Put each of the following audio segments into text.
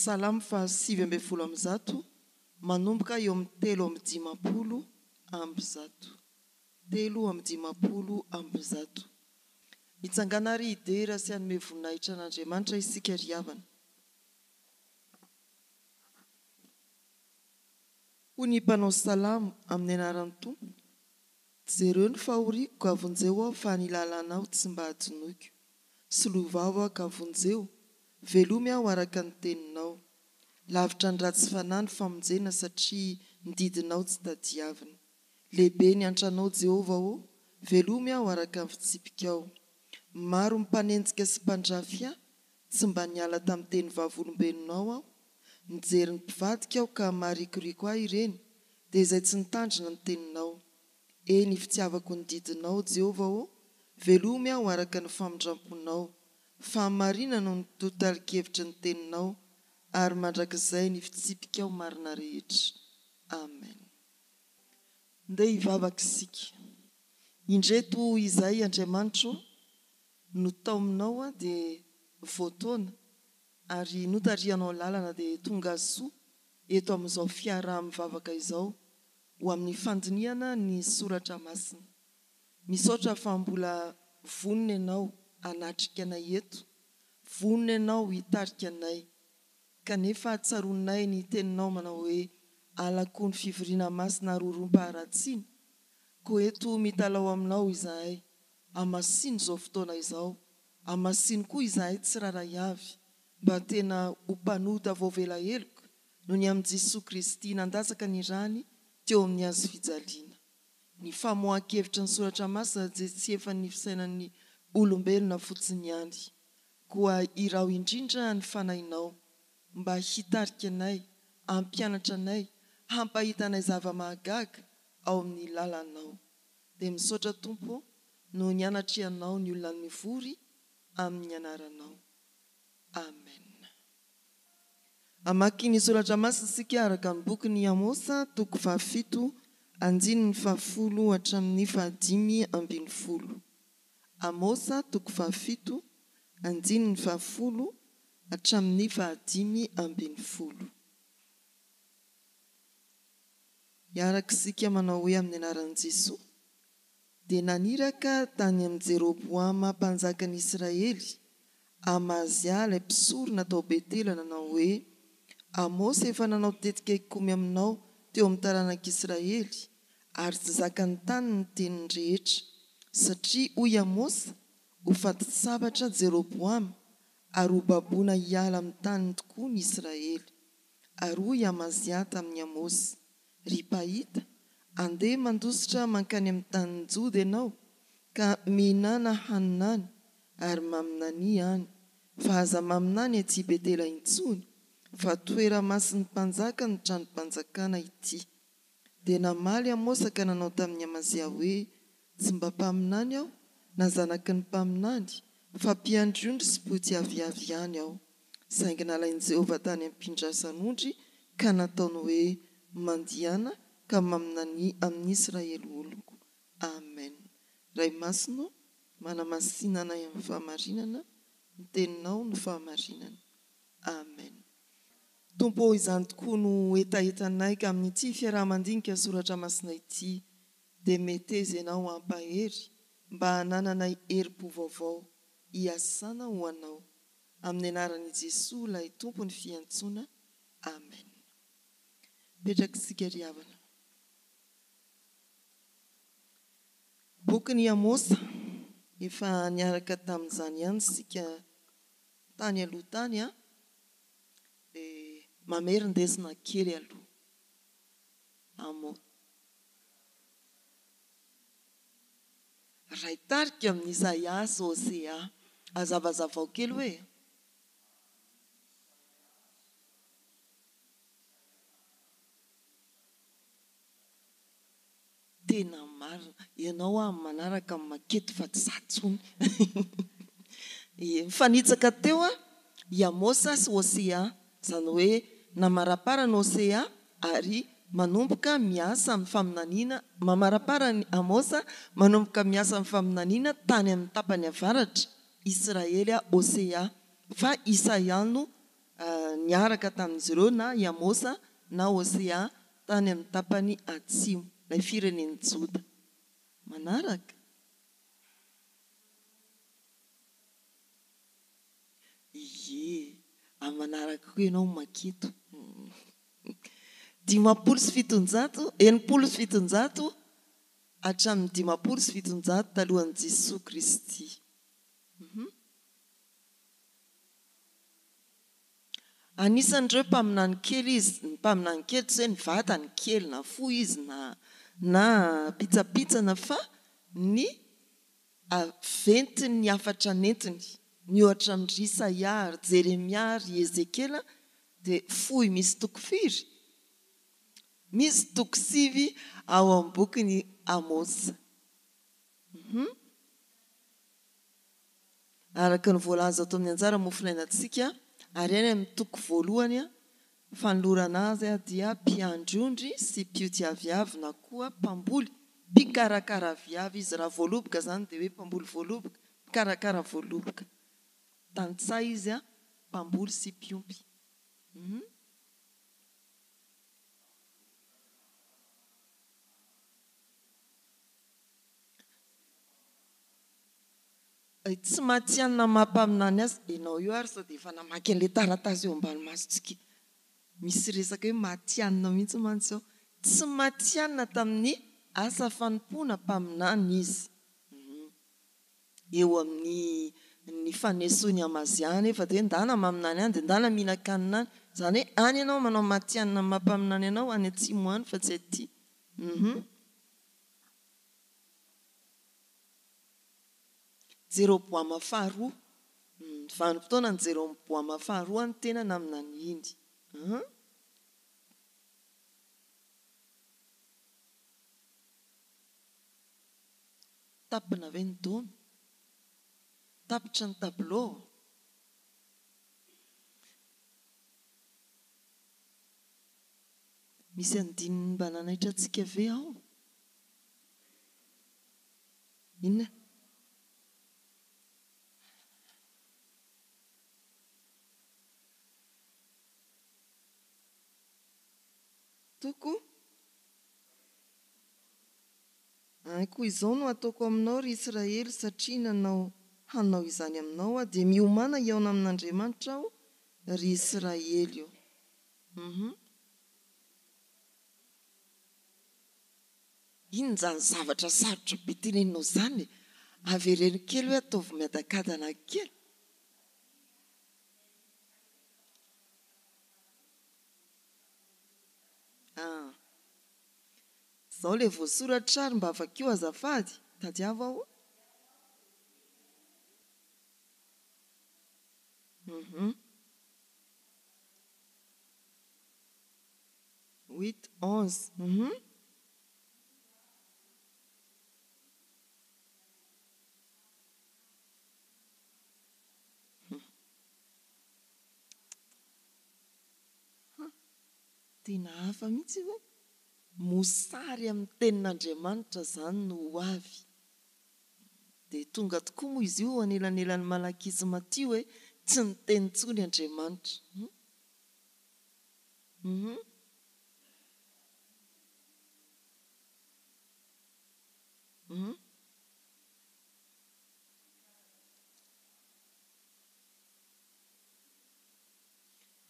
Salamo faha 119, manomboka eo amin'ny 153. 153. Mitsangàna àry hidera sy hanome voninahitra an'Andriamanitra isika ry havana. Hoy ny mpanao salamo, amin'ny anaran'ny Tompo, Jereo ny fahoriako ka vonjeo aho fa ny lalànao tsy mba hadinoiko. Soloy vava aho ka vonjeo, velomy aho araka ny teninao. Lavitra ny ratsy fanahy ny famonjena satria ny didinao tsy tadiaviny. Lehibe ny antranao Jehovah ô, velomy aho araka ny fitsipikao. Maro ny mpanenjika sy mpandrafy ahy, tsy mba niala tamin'ny teny vavolombelonao aho. Mijery ny mpivadika aho ka maharikoriko ahy ireny, dia izay tsy nitandrina ny teninao. Eny, fitiavako ny didinao, Jehovah ô, velomy aho araka ny famindram-ponao. Fahamarinana no totalin-kevitry ny teninao, ary mandrakizay ny fitsipikao marina rehetra. Amen. Ndeha hivavaka isika. Indreto izahay Andriamanitro ô, notaominao aho dia voataona ary notarihanao lalana dia tonga soa eto amin'izao fiaraha-mivavaka izao ho amin'ny fandinihana ny soratra masina. Misaotra fa mbola vonona ianao hanatrika anay eto, vonona ianao hitarika anay. Kanefa tsaroanay ny teninao manao hoe alako ny fivoriana masina roroam-paharatsiana, koa eto mitalaho aminao izahay, hamasino izao fotoana izao, hamasino koa izahay tsirairay avy mba tena ho mpanota voavela heloka noho ny amin'i Jesoa Kristy nandatsaka ny rany teo amin'ny hazo fijaliana. Ny famoahan-kevitry ny Soratra Masina dia tsy efan'ny fisainan'ny olombelona fotsiny ihany. Koa iraho indrindra ny Fanahinao mba hitarika anay, hampianatra anay, hampahita anay zava-mahagaga ao amin'ny lalanao. Dia misaotra Tompo ô noho ny anatrehanao ny olona mivory amin'ny anaranao. Amen. Hamaky ny soratra masina isika araka ny bokin'i Amosa toko faha-7 andininy faha-10 hatramin'ny faha-15. Amosa toko faha-7 andininy faha-10 hatramin'ny faha-15. Hiaraka isika manao hoe amin'ny anaran'i Jesoa. Dia naniraka tany amin'i Jeroboama mpanjakan'i Israely, Amazia ilay mpisorona tao Betela nanao hoe, Amosa efa nanao tetika hikomy aminao teo amin'ny taranak'Israely, ary tsy zakan'ny tany ny teniny rehetra, satria hoy Amosa, Ho fatin-tsabatra Jeroboama, ary hobaboina hiala amin'ny taniny tokoa ny Israely. Ary hoy Amazia tamin'i Amosa, Ry mpahita, andeha mandositra mankany amin'ny tanin'i Joda ianao, ka mihinàna hanina any, ary maminania any, fa aza maminany etsy Betela intsony, fa toera-masin'ny mpanjaka ny tranom-panjakana ity. Dia namaly Amosa ka nanao tamin'i Amazia hoe, Tsy mba mpaminany aho, na zanaky ny mpaminany, fa mpiandry ondry sy mpotsy aviavy ihany aho. Saingy nalain'i Jehovah tany am-pindrasan'ondry ka nataony hoe, Mandehana ka maminania amin'i Israely oloko. Amen. Ray Masina ô, manamasina anay amin'ny fahamarinana, ny Teninao no fahamarinana. Amen. Tompo ô, izany tokoa no hetahetanay ka amin'ity fiaraha-mandinika soratra masina ity dia meteza Ianao hampahery mba hanananay herim-po vaovao hiasana ho Anao. Amin'ny anaran'i Jesoa ilay Tompo ny fiantsoana. Amen. Mipetraka isika ry havana. Bokin'i Amosa, efa niaraka tamin'izany ihany isika tany aloha tany an, dia mamerin-desona kely aloha. Amo. Ray tarika amin'i Isaia sy Hosea. Azavazavao kely hoe. Tena marina. Ianao aho amin'ny manaraka amin'ny makety fa tsy za tsony. Ie, mifanitsaka teo i Amosa sy Hosea. Izany hoe namaraparana Hosea ary manomboka miasa amin'ny faminaniana, mamaraparana i Amosa manomboka miasa amin'ny faminaniana tany amin'ny tapany avaratra, Israely, Hosea, fa Isaia no. niaraka tamin'izy ireo na i Amosa na Hosea tany amin'ny tapany atsimo, ilay firenen'i Joda. Manaraka. Ie, amin'ny manaraka koa ianao maketo. 750, 760 hatramin'ny 750 talohan'i Jesoa Kristy. Anisan'ireo mpaminany kely izy, ny mpaminany kely tsy hoe ny vatany kely na fohy izy na na pitsapitsana fa ny ventin'ny hafatra nentiny, miohatra amin-dry Isaia, ry Jeremia, ry Ezekiela dia fohy misy toko firy? Misy toko sivy ao amin'ny bokin'i Amosa. Araka ny voalaza ato amin'ny anjara mofonainantsika, ary any amin'ny toko voalohany fanolorana azy dia mpiandry ondry sy mpioty aviavy na koa mpamboly, mpikarakara aviavy izy. Raha voaloboka izany dia hoe mpamboly voaloboka, mpikarakara voaloboka. Tantsaha izy, mpamboly sy mpiompy. Tsy matihanina maha mpaminany azy ianao io ary sao dia efa namaky an'ilay taratasy eo ambany masontsika. Misy resaka hoe matihanina mihitsy mantsy ao. Tsy matihanina tamin'ny asa fanompoana mpaminany izy. Eo amin'ny ny fanesoan'i Amazia anefa dia hoe ndana maminany any dia ndana mihinan-kanina any. Izany hoe any ianao manao matihanina amin'ny maha mpaminany anao any atsimo any fa tsy aty. Jeroboama faharoa. Ny vanim-potoanan'i Jeroboama faharoa no tena naminaniany. Tapina ve ny domy? Tapitra ny tableau? Misy andininy mba nanaitra antsika ve ao? Inona? Toko An, koa izao no hataoko aminao, ry Israely, satria nanao hanao izany aminao aho, dia miomàna hihaona amin'Andriamanitra aho, ry Israely ô. Hum. Inona izany zavatra sarotra be teneninao izany e? Avereno kely hoe ataovy miadakadana kely. Ah. Izao ilay voasoratra ary mba vakio azafady. Tadiavo aho. Hum. Huit, 11. Hum. Tena hafa mihitsy io e! Mosary amin'ny tenin'Andriamanitra izany no ho avy. Dia tonga tokoa moa izy io anelanelan'i Malakia sy Matio hoe tsy niteny intsony Andriamanitra. Hum. Hum.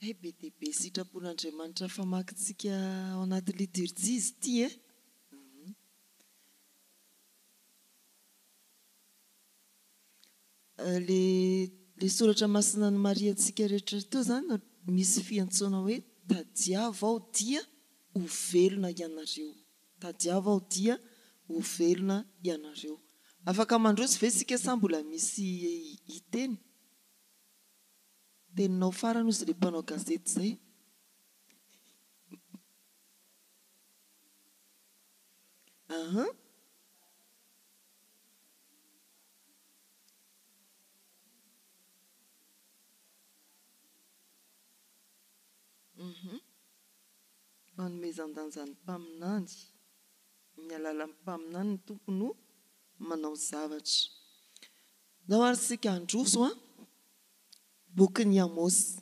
Hay be dia be sitrapon'Andriamanitra famakintsika ao anaty liturjia izy ity e! Le le soratra masina nomarihantsika rehetra teo izany misy fiantsoana hoe tadiavo aho dia ho velona ianareo. Tadiavo aho dia ho velona ianareo. Afaka mandroso ve isika sa mbola misy hiteny? Teninao farany ozy le mpanao gazety zay. Aha. Uhum. Fanomezan-danja ny mpaminany. Amin'ny alalan'ny mpaminany ny Tompo no manao zavatra. Ndao ary isika handroso an! Bokin'i Amosa.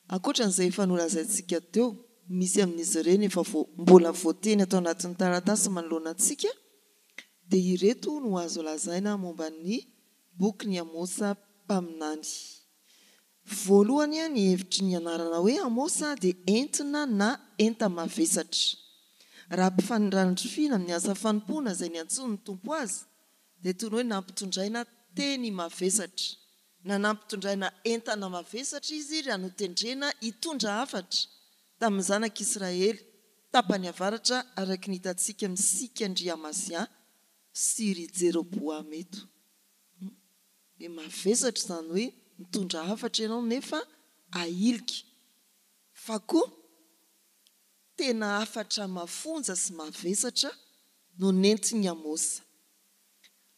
Ankoatra an'izay efa nolazaintsika teo, misy amin'izy ireny efa mbola voateny ato anatin'ny taratasy manoloana antsika, dia ireto no azo lazaina momba ny bokin'i Amosa mpaminany. Voalohany, ny hevitry ny anarana hoe Amosa dia entina na enta-mavesatra. Raha ampifanindranindrifiana amin'ny asa fanompoana izay niantsoan'ny Tompo azy, dia toy ny hoe nampitondraina teny mavesatra. Na nampitondraina entana mavesatra izy raha notendrena hitondra hafatra tamin'ny zanak'Israely tapany avaratra araka ny hitantsika misika an-dry Amazia sy ry Jeroboama eto. Dia mavesatra izany hoe mitondra hafatra ianao nefa ahilika. Fa koa tena hafatra mafonja sy mavesatra no nentin'i Amosa.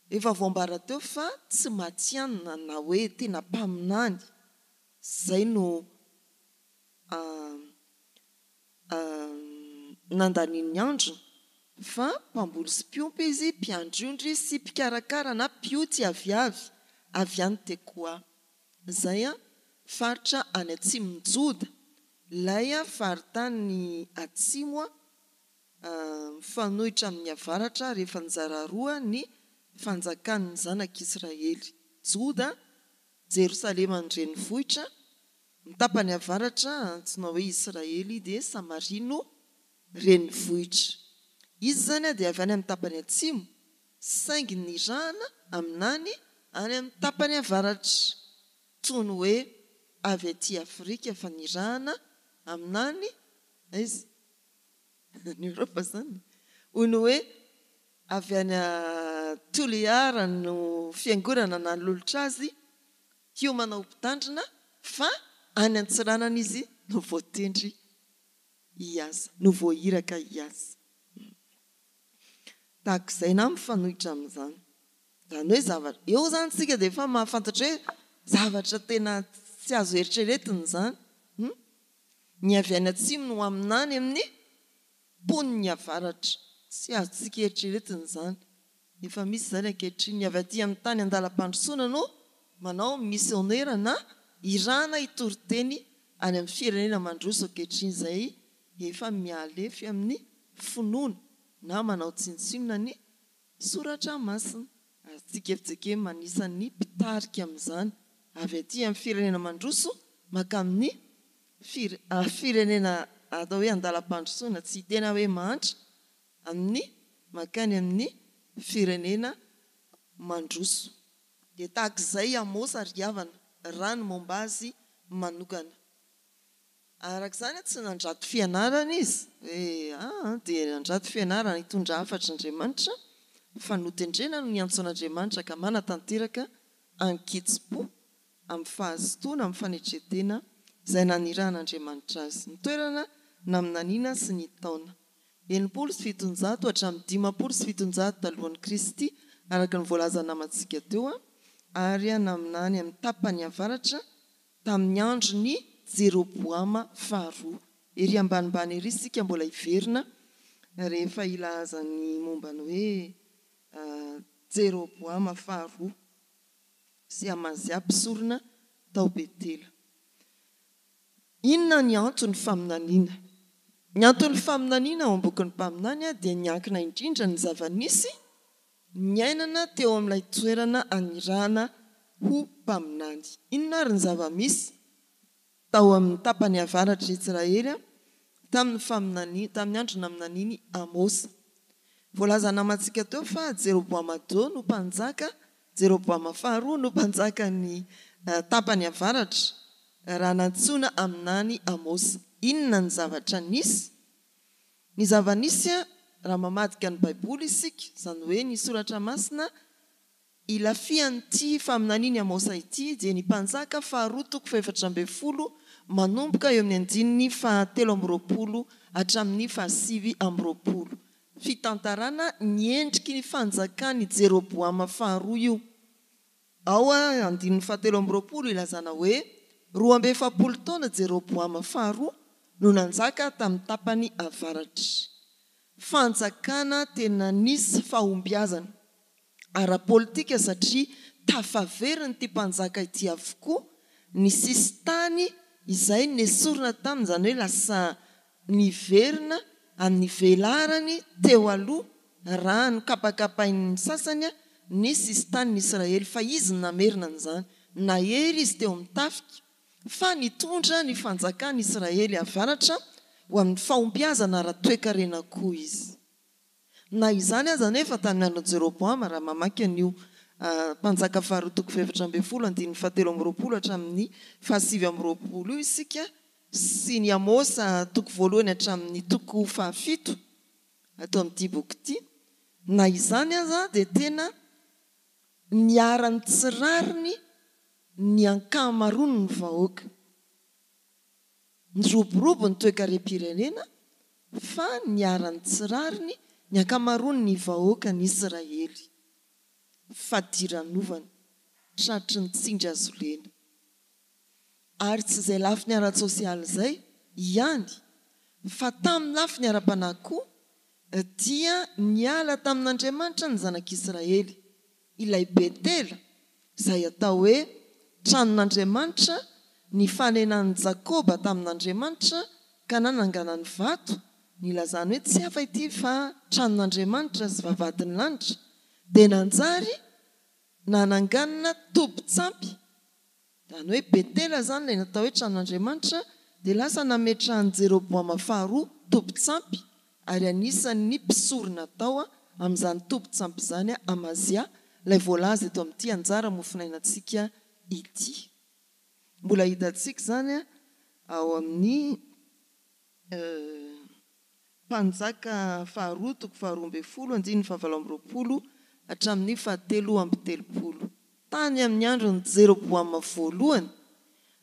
Efa voambara teo fa tsy matihanina na hoe tena mpaminany izay no nandaniany androny fa mpamboly sy mpiompy izy, mpiandry ondry sy mpikarakara na mpioty aviavy avy any Tekoa, izay faritra any atsimon'i Joda, ilay faritany atsimo Mifanohitra amin'ny avaratra rehefa nizara roa ny fanjakan'ny zanak'Israely. Joda, Jerosalema ny renivohitra, ny tapany avaratra antsoina hoe Israely dia Samaria no renivohitra. Izy izany dia avy any amin'ny tapany atsimo saingy nirahana aminany any amin'ny tapany avaratra. Toy ny hoe avy aty Afrika fa nirahana aminany aiza? Any Eoropa izany? Hoy ny hoe avy any Toliara no fiangonana nanolotra azy hiomana ho mpitandrina fa any Antsiranana izy no voatendry hiasa, no voahiraka hiasa. Tahaka izay na mifanohitra amin'izany. Izany hoe zavatra, eo izany isika dia efa mahafantatra hoe zavatra tena tsy azo eritreretina izany. Ny avy any atsimo no haminany amin'ny mponin'ny avaratra. Tsy azontsika eritreretina izany. Efa misy izany ankehitriny. Ny avy aty amin'ny tany an-dalam-pandrosoana no manao misionera na irahana hitory teny any amin'ny firenena mandroso ankehitriny izay efa mihalefy amin'ny finoana na manao tsinontsinona ny Soratra Masina, ary tsika fjkm anisan'ny mpitarika amin'izany, avy aty amin'ny firenena mandroso mankamin'ny firenena atao hoe andalam-pandrosoana, tsy tena hoe mahantra, amin'ny mankany amin'ny firenena mandroso. Dia tahaka izay i Amosa ry havana, raha ny momba azy manokana. Araka izany, tsy nandrato fianarana izy, hoe aa dia nandrato fianarana hitondra hafatr' Andriamanitra, fa notendrena no niantso an' Andriamanitra ka manatanteraka an-kitsim-po, amin'ny fahazotoana, amin'ny fanetren-tena izay nanirahan' Andriamanitra azy. Ny toerana naminaniana sy ny taona. 760 hatramin'ny 750 talohan'i Kristy, araka ny voalazan'ny namantsika teo, ary naminany amin'ny tapany avaratra tamin'ny andron'i Jeroboama faharoa. Ery ambanimbany ery isika mbola hiverina rehefa hilaza ny momba ny hoe Jeroboama faharoa sy Amazia mpisorona tao Betela. Inona ny anton'ny faminaniana? Ny anton'ny faminaniana ao am-bokin'ny Mpaminany dia niankina indrindra ny zava-nisy niainana teo amin'ilay toerana anirahana ho mpaminany. Inona àry ny zava-misy tao amin'ny tapany avaratr'i Israely tamin'ny faminaniana, tamin'ny andro naminanian'i Amosa? Voalaza namantsika teo fa Jeroboama ii no mpanjaka, Jeroboama faharoa no mpanjakan'ny tapany avaratra, raha nantsoina haminany Amosa. Inona ny zavatra nisy? Ny zava-nisy raha mamadika ny Baiboly isika, izany hoe ny Soratra Masina, ilafihan'ity faminanian'i Amosa ity dia ny Mpanjaka faharoa toko fahefatra ambin'ny folo manomboka eo amin'ny andininy fahatelo amby roapolo hatramin'ny fahasivy amby roapolo. Fitantarana ny endriky ny fanjakan'i Jeroboama faharoa io. Ao andininy fahatelo amby roapolo ilazana hoe 42 taona Jeroboama faharoa no nanjaka tamin'ny tapany avaratra. Fanjakana tena nisy fahombiazana ara-politika satria tafaverin'ity mpanjaka ity avokoa ny sisintany izay nesorina taminy, izany hoe lasa niverina amin'ny velarany teo aloha raha nokapakapain'ny sasany ny sisintanin'i Israely, fa izy no namerina an'izany. Nahery izy teo amin'ny tafika, fa nitondra ny fanjakan'i Israely avaratra ho amin'ny fahombiazana ara-toekarena koa izy. Na izany aza anefa, tamin'ny andron'i Jeroboama, raha mamaky an'io Mpanjaka faharoa toko faha-14 andininy fahatelo amby roapolo hatramin'ny fahasivy amby roapolo io isika, sy ny Amosa toko voalohany hatramin'ny toko fahafito ato amin'ity boky ity, na izany aza dia tena niharan'ny tsy rariny ny ankamaroan'ny vahoaka. Niroborobo ny toekarem-pirenena fa niharan'ny tsy rariny ny ankamaroan'ny vahoakan'Israely. Fadiranovana, tratry ny tsindry hazolena. Ary tsy izay lafiny ara-tsosialy izay ihany fa tamin'ny lafiny ara-panahy koa dia niala tamin'Andriamanitra ny zanak'Israely. Ilay Betela, izay atao hoe tranon'Andriamanitra, nifanenan'i Jakoba tamin'Andriamanitra ka nananganany vato, nilazany hoe tsy hafa ity fa tranon'Andriamanitra sy vavahadin'ny lanitra, dia nanjary nananganana tobin-tsampy. Izany hoe Betela izany ilay natao hoe tranon'Andriamanitra dia lasa nametrahan'i Jeroboama faharoa tobin-tsampy ary anisan'ny mpisorona tao amin'izany tobin-tsampy izany Amazia ilay voalaza eto amin'ity anjara mofonainantsika ity. Mbola hitantsika izany ao amin'ny. Mpanjaka faharoa toko faharoa ambin'ny folo andininy fahavalo amby roapolo hatramin'ny fahatelo amby telopolo. Tany amin'ny andron'i Jeroboama voalohany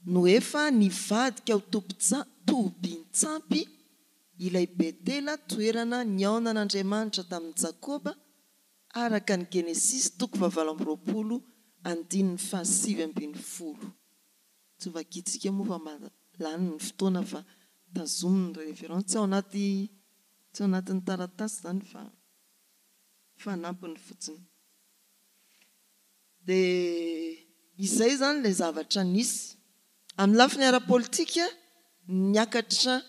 no efa nivadika ho tobin-tsampy ilay Betela toerana nihaonan'Andriamanitra tamin'i Jakoba araka ny Genesisy toko fahavalo amby roapolo andininy fahasivy ambin'ny folo. Tsy ho vakintsika moa fa mba lany ny fotoana fa tazomy ny référence. Tsy ao anaty tsy ao anatin'ny taratasy izany fa fanampiny fotsiny. Dia izay izany ilay zavatra nisy. Amin'ny lafiny ara-politika, niakatra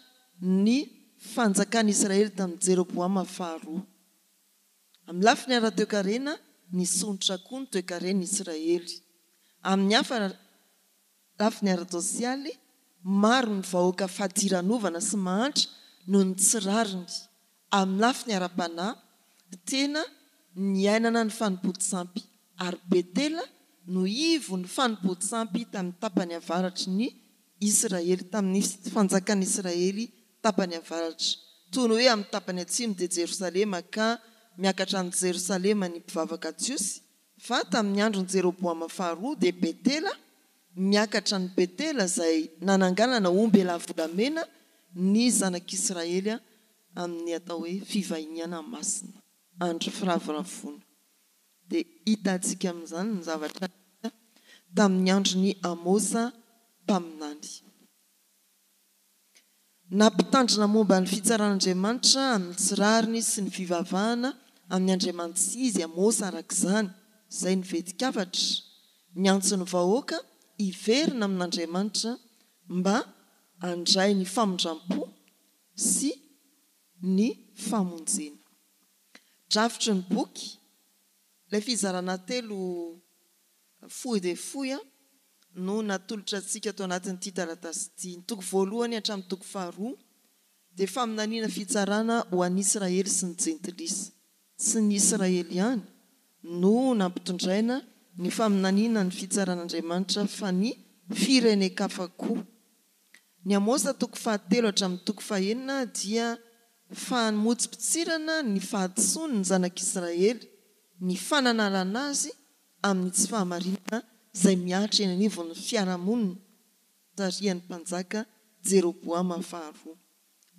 ny fanjakan'Israely tamin'i Jeroboama faharoa. Amin'ny lafiny ara-toekarena, nisondrotra koa ny toekaren'Israely. Amin'ny hafa lafiny ara-tsosialy, maro ny vahoaka fadiranovana sy mahantra noho ny tsy rariny. Amin'ny lafiny ara-panahy, tena niainana ny fanompoan-tsampy, ary Betela no ivon'ny fanompoan-tsampy tamin'ny tapany avaratry ny Israely, tamin'ny fanjakan'Israely tapany avaratra. Toy ny hoe amin'ny tapany atsimo dia Jerosalema ka miakatra any Jerosalema ny mpivavaka jiosy, fa tamin'ny andron'i Jeroboama faharoa dia Betela, miakatra any Betela izay nananganana ombelahy volamena ny zanak'Israely amin'ny atao hoe fivahiniana masina, andro firavoravoana. Dia hitantsika amin'izany ny zavatra hita tamin'ny andron'i Amosa mpaminany. Nampitandrina momba ny fitsaran'Andriamanitra amin'ny tsy rariny sy ny fivavahana amin'ny andriamani-tsy izy Amosa araka izany, izay ny vetin-kafatra, niantso ny vahoaka hiverina amin'Andriamanitra mba handray ny famindram-po sy ny famonjena. Drafitry ny boky, ilay fizarana telo fohy dia fohy no natolotra antsika ato anatin'ity taratasy ity. Ny toko voalohany hatramin'ny toko faharoa dia faminaniana fitsarana ho an'i Israely sy ny Jentilisa. Tsy ny Israely ihany no nampitondraina ny faminaniana ny fitsaran'Andriamanitra fa ny firenen-kafa koa. Ny Amosa toko fahatelo hatramin'ny toko fahenina dia famotsipotsirana ny fahadisoan'ny zanak'Israely, ny fananarana azy amin'ny tsy fahamarinana izay mihatra eny anivon'ny fiarahamonina tarihan'ny mpanjaka Jeroboama faharoa.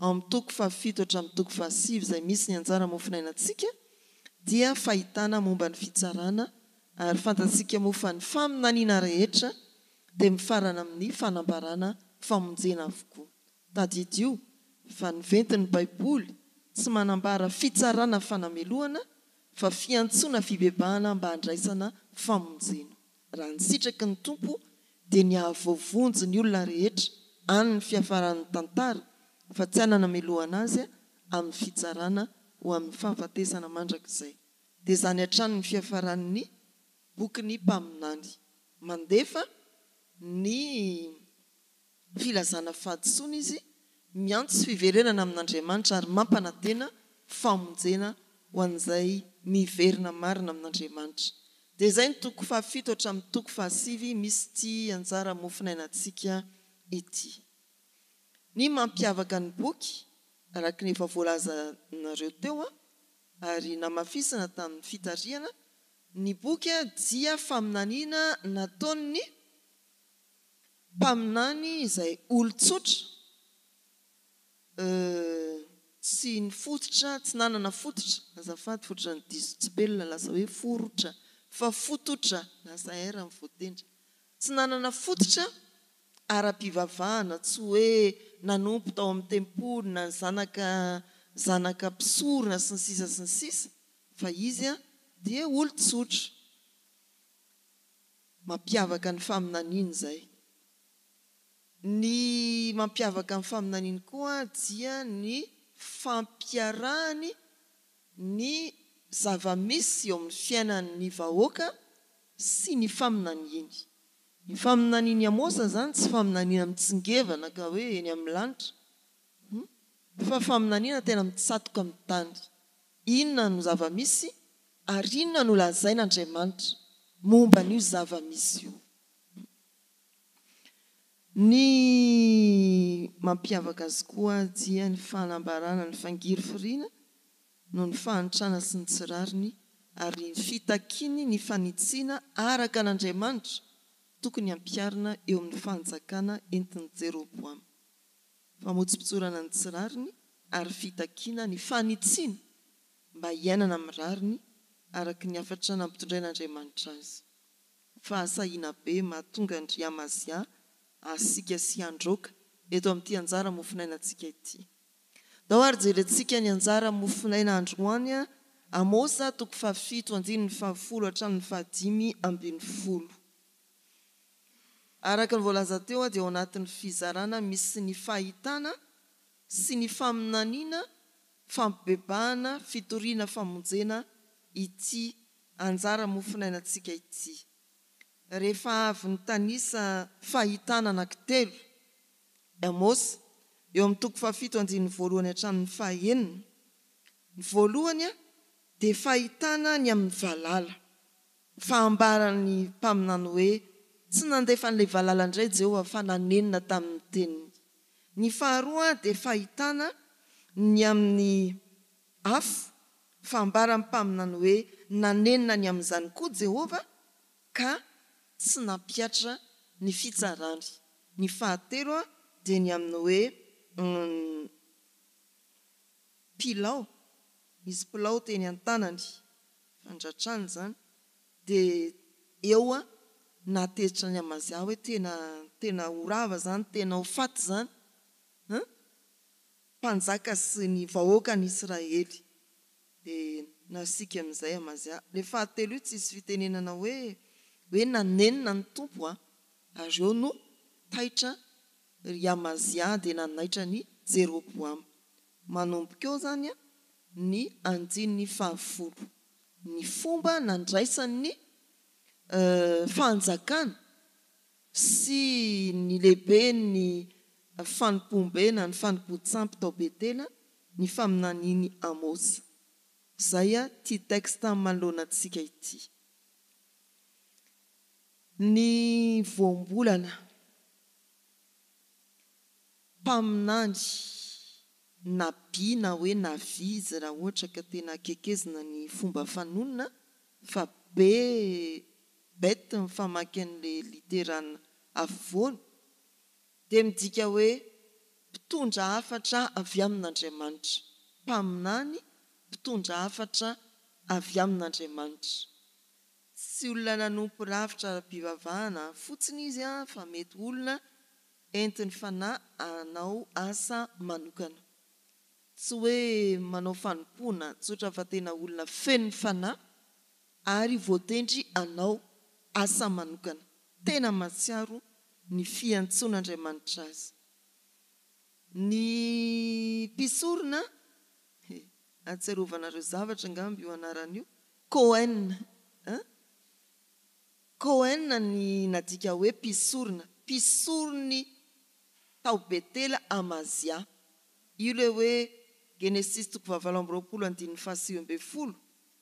Ao amin'ny toko fahafito hatramin'ny toko fahasivy izay misy ny anjara mofonainantsika dia fahitana momba ny fitsarana ary fantatsika moa fa ny faminaniana rehetra dia mifarana amin'ny fanambarana famonjena avokoa. Tadidio fa ny ventin'ny Baiboly tsy manambara fitsarana fanamelohana fa fiantsoana fibebahana mba handraisana famonjena. Raha ny sitraky ny Tompo dia ny hahavoavonjy ny olona rehetra Any ny fiafaran'ny tantara fa tsy hanana-melohana azy amin'ny fitsarana ho amin'ny fahafatesana mandrakizay. Dia izany hatrany ny fiafaran'ny bokin'ny mpaminany. Mandefa ny filazana fahadisoana izy, miantso fiverenana amin'Andriamanitra ary mampanantena famonjena ho an'izay miverina marina amin'Andriamanitra. Dia izay ny toko fahafito hatramin'ny toko fahasivy misy ity anjara mofonainantsika ity. Ny mampiavaka ny boky, araka ny efa voalazanareo teo ary namafisina tamin'ny fitarihana, ny boky dia faminaniana nataon'ny mpaminany izay olon-tsotra, tsy nifototra, tsy nanana fototra, azafady fototra ny diso tsipelina lasa hoe forotra, fa fototra, lasa R ny voatendry, tsy nanana fototra ara-pivavahana, tsy hoe nanompo tao amin'ny tempoly na zanaka zanaka mpisorona sy ny sisa sy ny sisa fa izy dia olon-tsotra. Mampiavaka ny faminaniana izay. Ny mampiavaka ny faminaniany koa dia ny fampiarahany ny zava-misy eo amin'ny fiainan'ny vahoaka sy ny faminaniany. Ny faminanian'i Amosa izany tsy faminaniana mitsingevana ka hoe eny amin'ny lanitra, fa faminaniana tena mitsatoka amin'ny tany. Inona no zava-misy ary inona no lazain'Andriamanitra momba an'io zava-misy io? Ny mampiavaka azy koa dia ny fanambarana ny fangirifiriana noho ny fahantrana sy ny tsy rariny ary ny fitakiany ny fanitsiana araka an'Andriamanitra tokony hampiharina eo amin'ny fanjakana entin'i Jeroboama. Famotsipotsorana ny tsy rariny ary fitakiana ny fanitsiana mba hiainana amin'ny rariny araka ny hafatra nampitondrain'Andriamanitra azy. Fahasahiana be mahatonga an-dry Amazia hasiaka sy handroaka eto amin'ity anjara mofonainantsika ity. Ndao ary jerentsika ny anjara mofonaina androany, Amosa toko fahafito andininy fahafolo hatramin'ny fahadimy ambin'ny folo. Araka ny voalaza teo dia ao anatin'ny fizarana misy ny fahitana sy ny faminaniana, fampibebahana, fitoriana famonjena ity anjara mofonainantsika ity. Rehefa avy nitanisa fahitana anankitelo i Amosa, eo amin'ny toko fahafito andininy voalohany hatramin'ny fahaenina. Ny voalohany dia fahitana ny amin'ny valala. Fa ambaran'ny mpaminany hoe tsy nandefa an'ilay valala indray Jehovah fa nanenina tamin'ny teniny. Ny faharoa dia fahitana ny amin'ny afo, fa ambaran'ny mpaminany hoe nanenina ny amin'izany koa Jehovah ka tsy nampihatra ny fitsarany. Ny fahatelo dia ny amin'ny hoe pilao, nisy pilao teny an-tanany, fandratrana izany, dia eo nahatezitra an'i Amazia hoe tena tena ho rava izany, tena ho faty izany an! Mpanjaka sy ny vahoakan'i Israely. Dia nasiaka amin'izay Amazia. Ilay fahatelo io tsisy fitenenana hoe hoe nanenina ny Tompo an! Ary eo no taitra ry Amazia dia nanaitra an'i Jeroboama. Manomboka eo izany ny andininy fahafolo. Ny fomba nandraisan'ny fanjakana sy ny lehiben'ny fanompoam-be na ny fanompoan-tsampy tao Betela ny faminanian'i Amosa. Izay ity texte manoloana antsika ity. Ny voambolana mpaminany, nabi na hoe navi izy raha ohatra ka tena akekezina ny fomba fanonona fa be bête ny famaky an'le litera afovoany dia midika hoe mpitondra hafatra avy amin'Andriamanitra, mpaminany mpitondra hafatra avy amin'Andriamanitra. Tsy olona nanompo rafitra ara-pivavahana fotsiny izy fa mety olona entin'ny fanahy hanao asa manokana. Tsy hoe manao fanompoana tsotra fa tena olona feno ny fanahy ary voatendry hanao asa manokana. Tena mahatsiaro ny fiantsoan'Andriamanitra azy. Ny mpisorona, he, ahatsiarovanareo zavatra angamba io anarana io, Cohen, an? Cohen ny nadika hoe mpisorona, mpisoron'ny tao Betela Amazia. Io ilay hoe Genesisy toko fahavalo amby roapolo andininy fahasivy ambin'ny folo,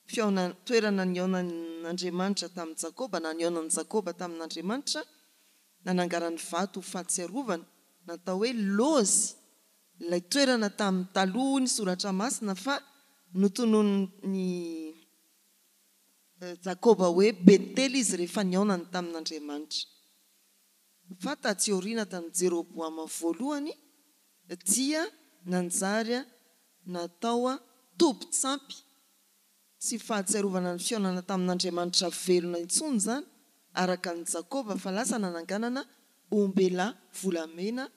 fihaonana, toerana nihaonan'Andriamanitra tamin'i Jakoba na nihaonan'i Jakoba tamin'Andriamanitra, nananganany vato ho fahatsiarovana, natao hoe Lozy ilay toerana tamin'ny taloha hoy ny Soratra Masina fa notononin'i Jakoba hoe Betela izy rehefa nihaonany tamin'Andriamanitra. Fa tatsy aoriana tamin'i Jeroboama voalohany dia nanjary natao tobin-tsampy. Tsy fahatsiarovana ny fihaonana tamin'Andriamanitra velona intsony izany, araka an'i Jakoba, fa lasa nananganana ombelahy volamena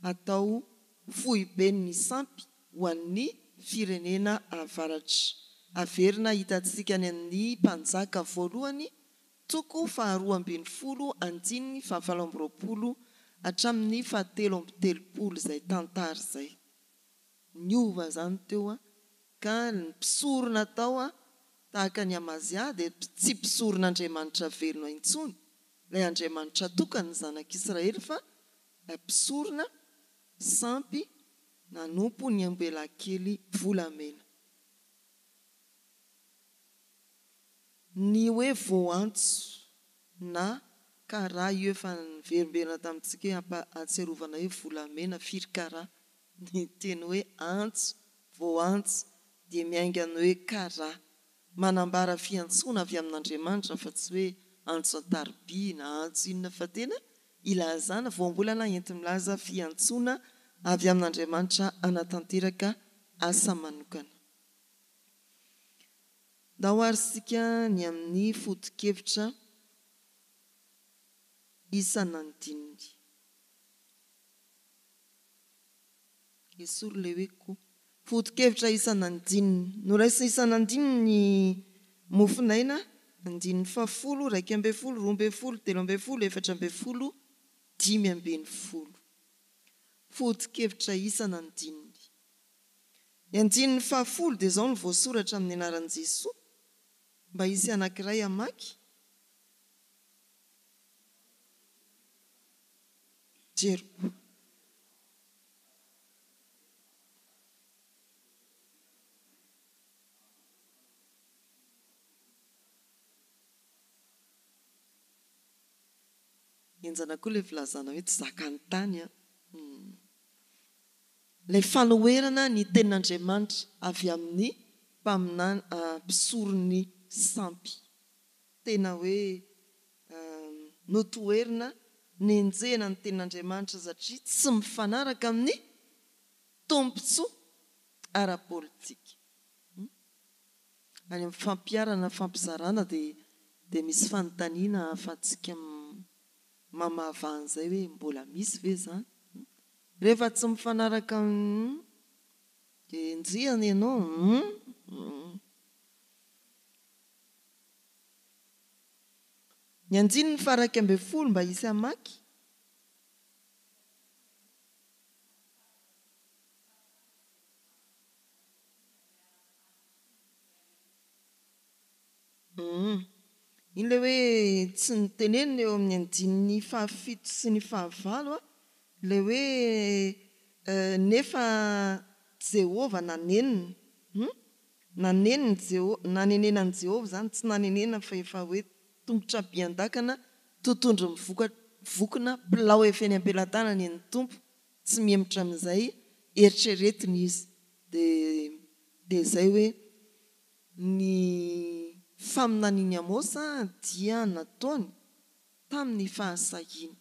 hatao foiben'ny sampy ho an'ny firenena avaratra. Averina hitantsika any amin'ny Mpanjaka voalohany toko faharoa ambin'ny folo andininy fahavalo amby roapolo hatramin'ny fahatelo amby telopolo izay tantara izay. Niova izany teo ka ny mpisorona tao tahaka an'i Amazia dia tsy mpisoron'Andriamanitra velona intsony, ilay Andriamanitra tokan'ny zanak'Israely fa mpisorona sampy nanompo ny ombelahikely volamena. Ny hoe voantso na kara io efa niverimberina tamintsika hoe ampahatsiarovana hoe volamena firy kara. Ny teny hoe antso, voantso, dia miainga ny hoe kara. Manambara fiantsoana avy amin'Andriamanitra fa tsy hoe antso an-tariby na antso inona fa tena ilazana voambolana enti-milaza fiantsoana avy amin'Andriamanitra hanatanteraka asa manokana. Ndao ary isika ny amin'ny foto-kevitra isan'andininy. Esory ilay hoe koa. Foto-kevitra isan'andininy. Noraisina isan'andininy ny mofonaina, andininy fahafolo, 11, 12, 13, 14, 15. Foto-kevitra isan'andininy. Ny andininy fahafolo dia izao no voasoratra amin'ny anaran'i Jesoa, mba hisy anankiray hamaky. Jeriko. Henjana koa ilay filazana hoe tsy zakan'ny tany an. Ilay fanoherana ny tenin'Andriamanitra avy amin'ny mpaminany mpisoron'ny sampy. Tena hoe notoherina, nenjehina ny tenin'Andriamanitra satria tsy mifanaraka amin'ny tombontsoa ara-politika. Any amin'ny fampiharana fampizarana dia dia misy fanontaniana ahafahantsika mamahavaha an'izay hoe mbola misy ve izany? Rehefa tsy mifanaraka amin'ny dia enjehina ianao hum. Ny andininy faha-11 mba hisy hamaky. Humm. Iny ilay hoe tsy notenenina eo amin'ny andininy fahafito sy ny fahavalo an, ilay hoe nefa Jehovah nanenina. Humm. Nanenina Jeho, nanenenan'i Jehovah izany, tsy nanenenana fa efa hoe tongotra by an-dakana, totohondry mivoka, vokona, pilao efa eny am-pelatanany ny Tompo, tsy mihemotra amin'izay eritreretiny izy. Dia, dia izay hoe ny faminanian'i Amosa dia nataony tamin'ny fahasahiana,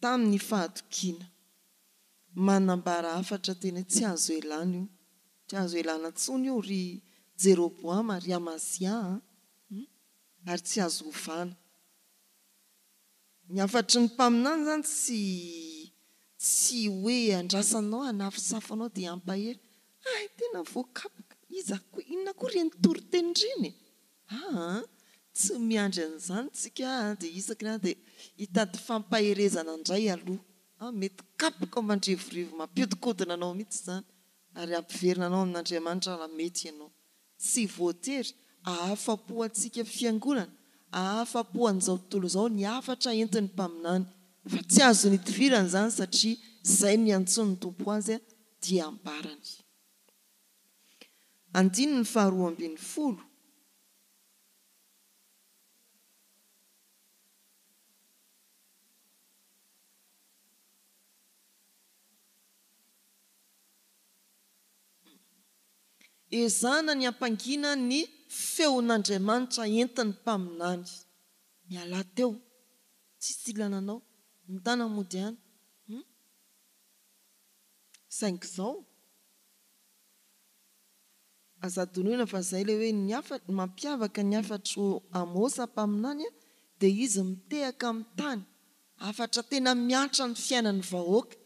tamin'ny fahatokiana. Manambara hafatra tena tsy azo elana io. Tsy azo elana intsony io ry Jeroboama, ry Amazia a! Ary tsy azo ovana. Ny hafatry ny mpaminany izany tsy tsy hoe andrasanao hanafosafo anao dia hampahery. Hay tena voakapoka! Iza koa, inona koa ireny toriteny ireny e? Aa! Tsy miandry an'izany tsika dia isaky ny dia hitady fampaherezana indray aloha. Ah, mety kapoka mandrivorivo mampiodikodina anao mihitsy izany ary hampiverina anao amin'Andriamanitra raha mety ianao. Tsy voatery hahafa-po antsika fiangonana, hahafa-po an'izao tontolo izao ny hafatra entin'ny mpaminany, fa tsy azony idivirana izany satria izay niantsoan'ny Tompo azy dia ambarany. Andininy faharoa ambinifolo. Ezahana ny hampangina ny feon'Andriamanitra entin'ny mpaminany. Mialà teo. Tsisy ilana anao. Mitana mody any. Hum. Saingy izao. Aza adinoina fa izay ilay hoe ny hafa, ny mampiavaka ny hafatr'i Amosa mpaminany dia izy mitehaka amin'ny tany. Hafatra tena mihatra ny fiainan'ny vahoaka.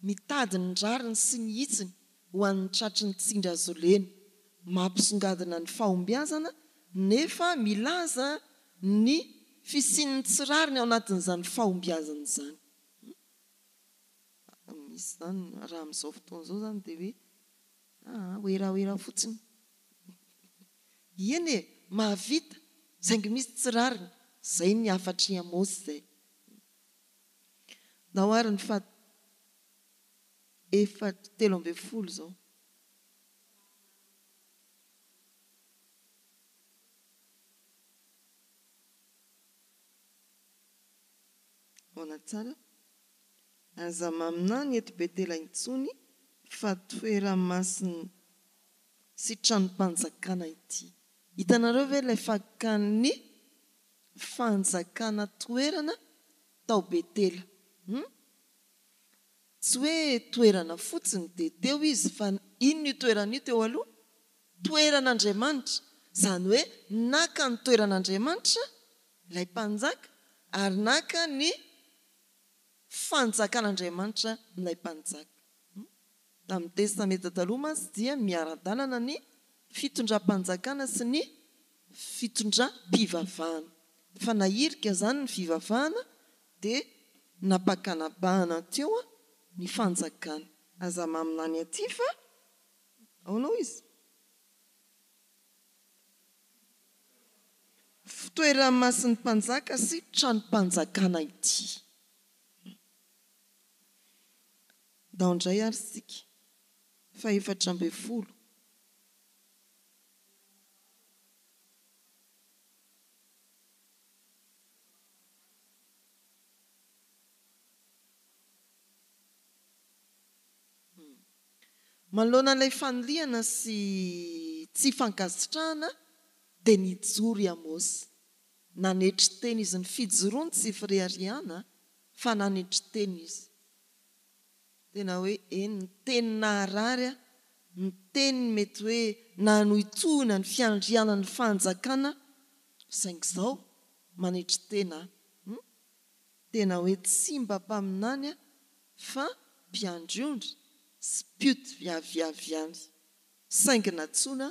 Mitady ny rariny sy ny hitsiny ho an'ny tratry ny tsindry hazolena. Mampisongadina ny fahombiazana nefa milaza ny fisian'ny tsy rariny ao anatin'izany fahombiazana izany. Misy izany, raha amin'izao fotoana izao izany dia hoe aa werawera fotsiny. Eny e, mahavita, saingy misy tsy rariny. Izay ny hafatr'i Amosy izay. Ndao ary ny faha efa 13 izao. Ahoana tsara? Aza maminany eto Betela intsony fa toeramasina sy tranom-panjakana ity. Hitanareo ve ilay fakan'ny fanjakana toerana tao Betela? Hum? Tsy hoe toerana fotsiny dia teo izy fa inona io toerana io teo aloha? Toeran'Andriamanitra. Izany hoe naka ny toeran'Andriamanitra ilay mpanjaka ary naka ny fanjakan'Andriamanitra ilay mpanjaka. Tamin'ny Testamenta Taloha mantsy dia miara-dalana ny fitondram-panjakana sy ny fitondram-pivavahana. Fa nahirika izany ny fivavahana dia nampakanabahana teo ny fanjakana. Aza maminany aty fa ahoana hoy izy? Fitoeran'ny mpanjaka sy tranom-panjakana ity. Ndao indray ary isika. Fahefatra ambinifolo. Manoloana ilay fanilihana sy tsy fankasitrahana dia nijoro i Amosy. Nanetry tena izy. Ny fijoroany tsy fireharehana fa nanetry tena izy. Tena hoe eny, ny teny naharary ahy, ny teny mety hoe nanohitohina ny fiandrianan'ny fanjakana saingy izao manetry tena aho. Hum? Tena hoe tsy mba mpaminany aho fa mpiandry ondry sy mpioty viaviavy ihany. Saingy nantsoina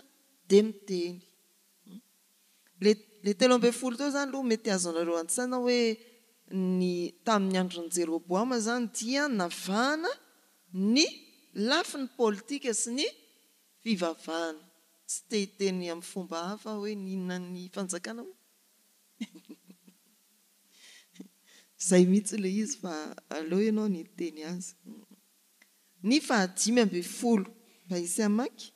dia miteny. Le le 13 teo zany aloha mety azonareo an-tsaina hoe ny tamin'ny andron'i Jeroboama zany dia navahana ny lafiny politika sy ny fivavahana. Tsy te hiteny amin'ny fomba hafa aho hoe ny inona ny fanjakana moa. Zay mihitsy le izy fa aleo ianao ny hiteny azy. Ny faha 15 mba hisy hamaky.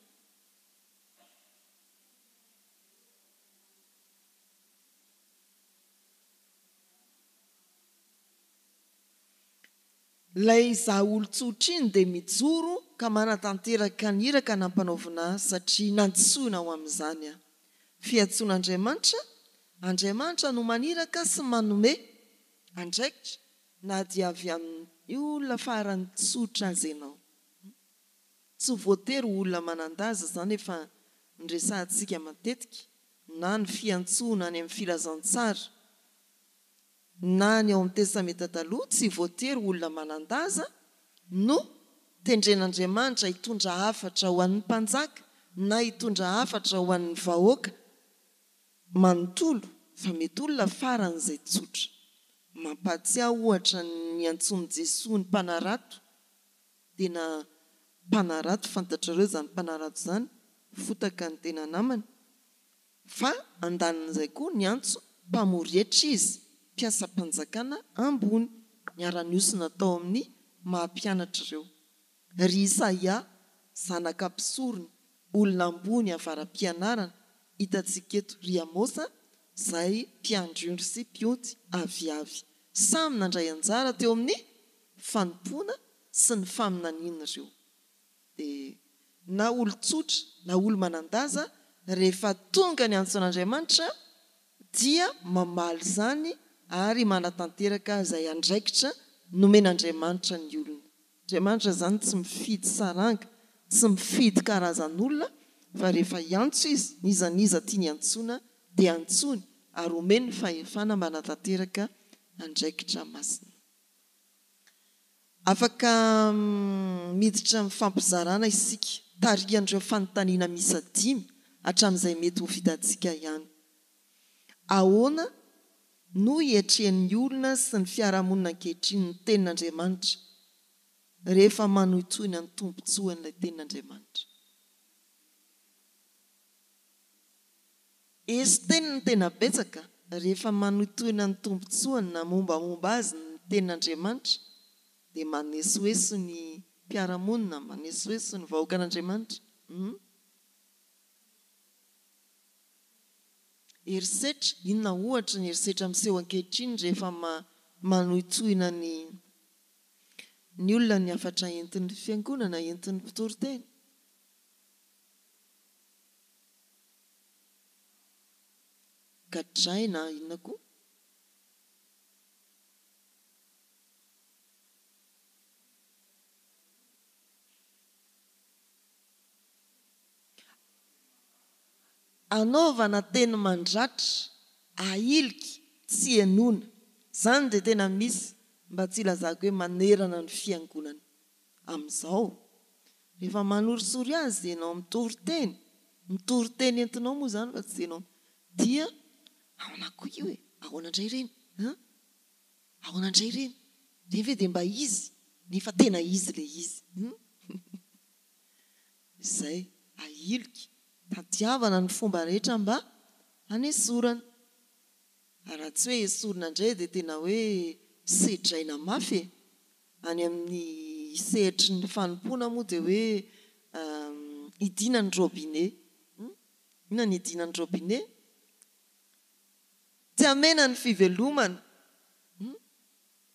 Ilay izaho olon-tsotra iny dia mijoro ka manatanteraka ny iraka nampanaovina ahy satria nantsoina ho amin'izany aho. Fiantsoan'Andriamanitra, Andriamanitra no maniraka sy manome andraikitra na dia avy amin'ny olona farany tsotra aza ianao. Tsy voatery ho olona manan-daza izany efa noresahantsika matetika na ny fiantsoana any amin'ny filazantsara na ny ao amin'ny Testamenta Taloha, tsy voatery ho olona manan-daza no tendren'Andriamanitra hitondra hafatra ho an'ny mpanjaka na hitondra hafatra ho an'ny vahoaka manontolo fa mety olona faran'izay tsotra. Mampahatsiahy ohatra ny niantsoan'i Jesoa ny mpanarato, tena mpanarato, fantatrareo izany mpanarato izany, fotaka ny tena namany. Fa andanin'izay koa niantso mpamory hetra izy, mpiasam-panjakana ambony, niara-nihosina tao amin'ny maha-mpianatra ireo. Ry Isaia, zanaka mpisorona, olona ambony avara-pianarana, hitantsika eto ry Amosa, izay mpiandry ondry sy mpioty aviavy. Samy nandray anjara teo amin'ny fanompoana sy ny faminaniana ireo. Dia na olon-tsotra na olo-manan-daza, rehefa tonga ny antson'Andriamanitra dia mamaly izany ary manatanteraka izay andraikitra nomen'Andriamanitra ny olona. Andriamanitra izany tsy mifidy saranga, tsy mifidy karazan'olona fa rehefa hiantso Izy, n'iza n'iza tiany hiantsoana dia antsoiny ary omeny ny fahefana manatanteraka andraikitra masina. Afaka miditra amin'ny fampizarana isika, tarihan'ireo fanontaniana miisa dimy hatramin'izay mety ho vitantsika ihany. Ahoana no iatrehan'ny olona sy ny fiarahamonina ankehitriny ny Tenin'Andriamanitra rehefa manohitohina ny tombontsoan'ilay Tenin'Andriamanitra? Eso-teny no tena betsaka rehefa manohitohina ny tombontsoany na mombamomba azy ny Tenin'Andriamanitra dia manesoeso ny mpiara-monina, manesoeso ny vahoakan'Andriamanitra. Hum. Herisetra, inona ohatra ny herisetra miseho ankehitriny rehefa manohitohina ny ny olona ny hafatra entin'ny fiangonana, entin'ny mpitoriteny? Gadraina inona koa? Anaovana teny mandratra, ahiliky, tsy henoina. Izany dia tena misy, mba tsy hilazako hoe manerana ny fiangonana. Amin'izao, rehefa manorisory azy ianao mitory teny, mitory teny entinao moa izany fa tsy ianao, dia ahoana koa io e? Ahoana indray ireny an? Ahoana indray ireny? Ireny ve dia mba izy? Nefa tena izy ilay izy. Hum? Izay, ahilika, tadiavana ny fomba rehetra mba hanesorana. Raha tsy hoe esorina indray dia tena hoe sedraina mafy e! Any amin'ny sehatry ny fanompoana moa dia hoe hidiana ny robinet. Inona ny hidiana ny robinet? Tsy hamena ny fivelomana.